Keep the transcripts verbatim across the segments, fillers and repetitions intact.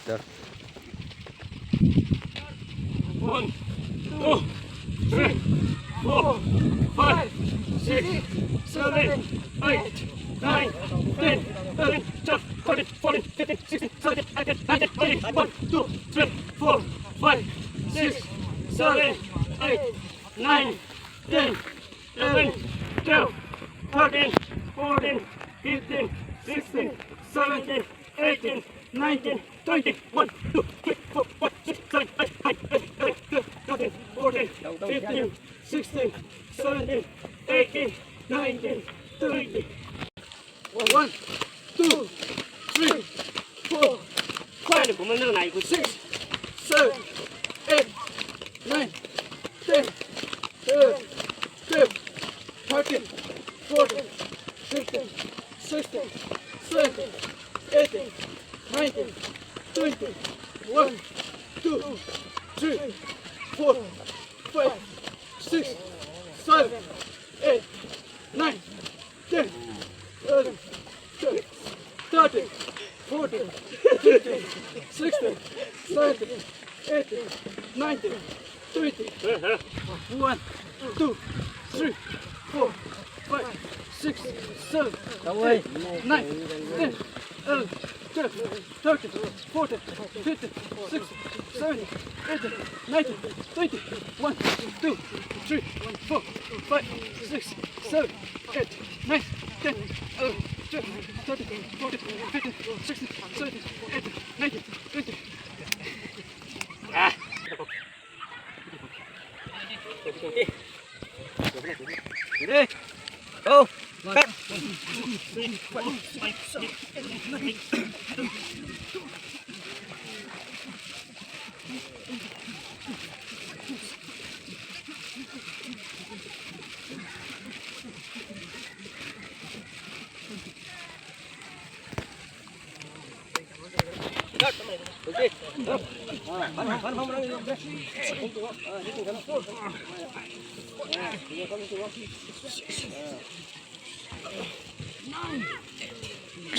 One, two, three, four, five, six, seven, eight, nine, ten, eleven, twelve, thirteen, fourteen, fifteen, sixteen, seventeen, eighteen, nineteen, twenty, one, two, three, four, five, six, seven, eight, nine, ten, eleven, twelve, thirteen, fourteen, fifteen, sixteen, seventeen, eighteen, nineteen, twenty, one, two, three, four, five, six, seven, eight, nine, ten, eleven, twelve, thirteen, fourteen, fifteen, sixteen, seventeen, eighteen, nineteen, twenty. One, two, three, four, five, six, seven, eight, nine, ten, eleven, twelve, thirteen, fourteen, fifteen, sixteen, seventeen, eighteen, nineteen, twenty, one, two, three, four, five, six, seven, eight, nine, ten, eleven, twelve, thirteen, fourteen, fifteen, sixteen, seventeen, eighteen, nineteen, twenty. One, two, three, four, five, six, seven, eight, nine, ten, eleven, twelve, thirteen, fourteen, fifteen, sixteen, seventeen, eighteen, nineteen, twenty, one, two, three, four, five, six, seven, eight, nine, ten, eleven, twelve, thirteen, fourteen, fifteen, sixteen, seventeen, eighteen, nineteen, twenty.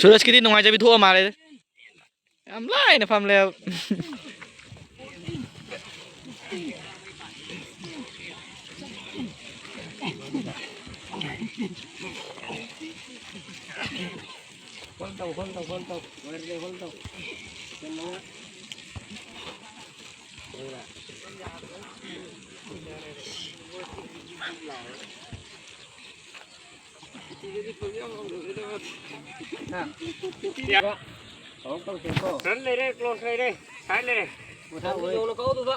ꯁꯨꯔꯖꯀꯤꯗꯤ ꯅꯨꯡꯉꯥꯏꯖꯕꯤ ꯊꯣꯛꯑ ꯃꯥꯜꯂꯦ꯫ ꯌꯥꯝ ꯂꯥꯏꯅ ꯐꯝꯂꯦꯕ꯫ Hall ꯇꯧ, hall ꯇꯧ, hall ꯇꯧ꯫ ꯂꯣꯏꯔꯦ, hall ꯇꯧ꯫ ꯁꯦꯀꯦꯟ ꯃꯉꯥ꯫ ꯂꯣꯏꯔꯦ꯫ ꯔꯟ ꯂꯩꯔꯦ, ꯀ꯭ꯂꯣꯁ ꯂꯩꯔꯦ, ꯁꯥꯏꯠ ꯂꯩꯔꯦ꯫ ꯌꯧꯅ ꯀꯥꯎꯗꯨꯕ꯫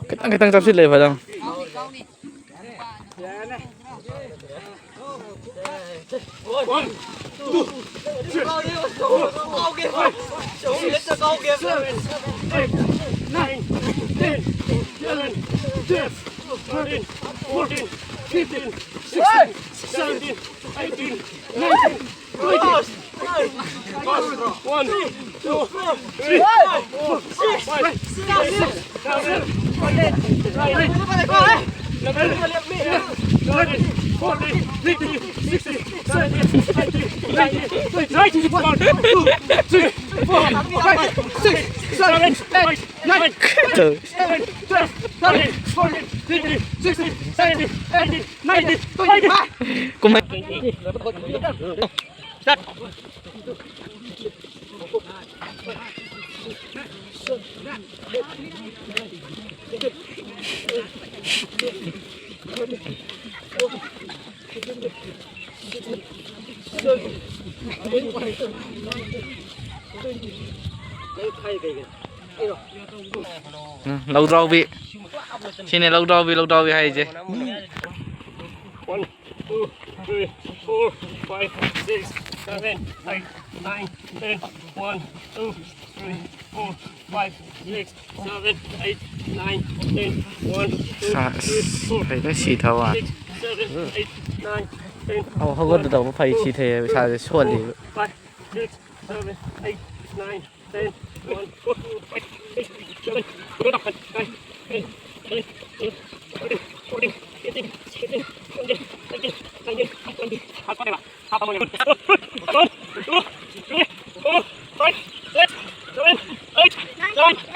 ꯈꯤꯇꯪ ꯈꯤꯇꯪ ꯆꯞꯁꯤꯜꯂꯦ ꯐꯖꯅ꯫ Nine, ten, eleven, twelve, thirteen, fourteen, fifteen, sixteen, seventeen, eighteen, nineteen, twenty. One, two, three, four, five, six, seven, eight, nine, eleven, twelve, thirteen, fourteen, fifteen, sixteen, seventeen, eighteen, nineteen, twenty. One, two, three, four, five, six, seven, eight, nine, ten, eleven, twelve, thirteen, fourteen, fifteen, sixteen, seventeen, eighteen, nineteen, twenty. Kumai. Start. ꯎꯝ, ꯂꯧꯗ꯭ꯔꯥꯎꯕꯤ꯫ ꯁꯤꯅꯦ ꯂꯧꯗ꯭ꯔꯥꯎꯕꯤ, ꯂꯧꯗ꯭ꯔꯥꯎꯕꯤ ꯍꯥꯏꯁꯦ꯫ One, two, three, four, five, six, seven, eight, nine, ten. One, two, three, four, five, six, seven, eight, nine, ten. One, two, three, four, ꯐꯩꯅ ꯁꯤ ꯊꯋꯥ꯫ Six, seven, eight, nine, ten. ꯑꯧ, ꯍꯧꯒꯠꯄ ꯇꯧꯕ ꯐꯩ, ꯁꯤ ꯊꯩ ꯍꯥꯏꯕ ꯏꯁꯥꯁꯦ ꯁꯣꯜꯂꯤꯕ꯫ Five, six, seven, eight, nine, ten. One, two, three, four, five, six, seven, eight, nine, ten, eleven, twelve, thirteen, fourteen, fifteen, sixteen, seventeen, eighteen, nineteen, twenty. Half time. Half time. Split.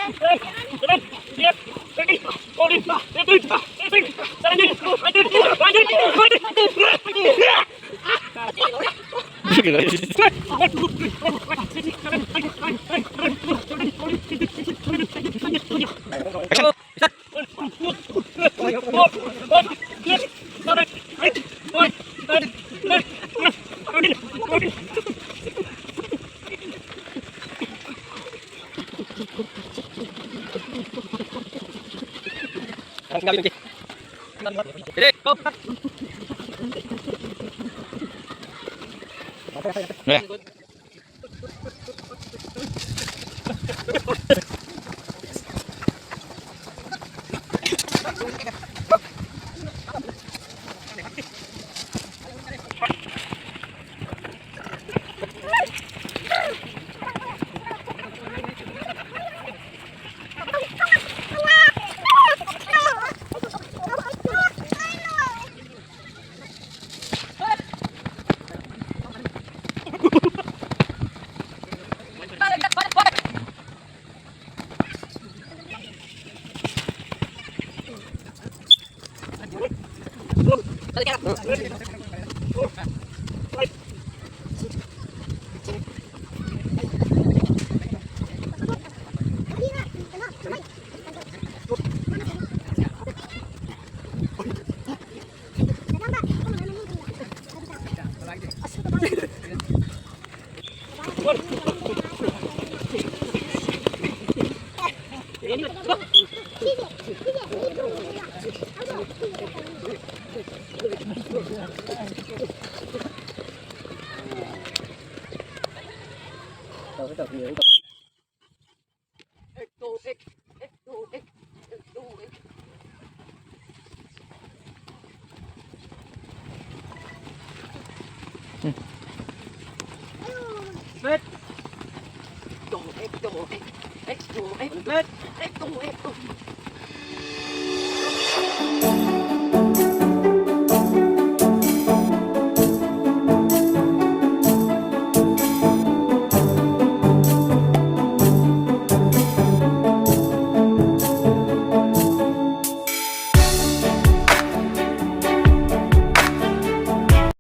Split.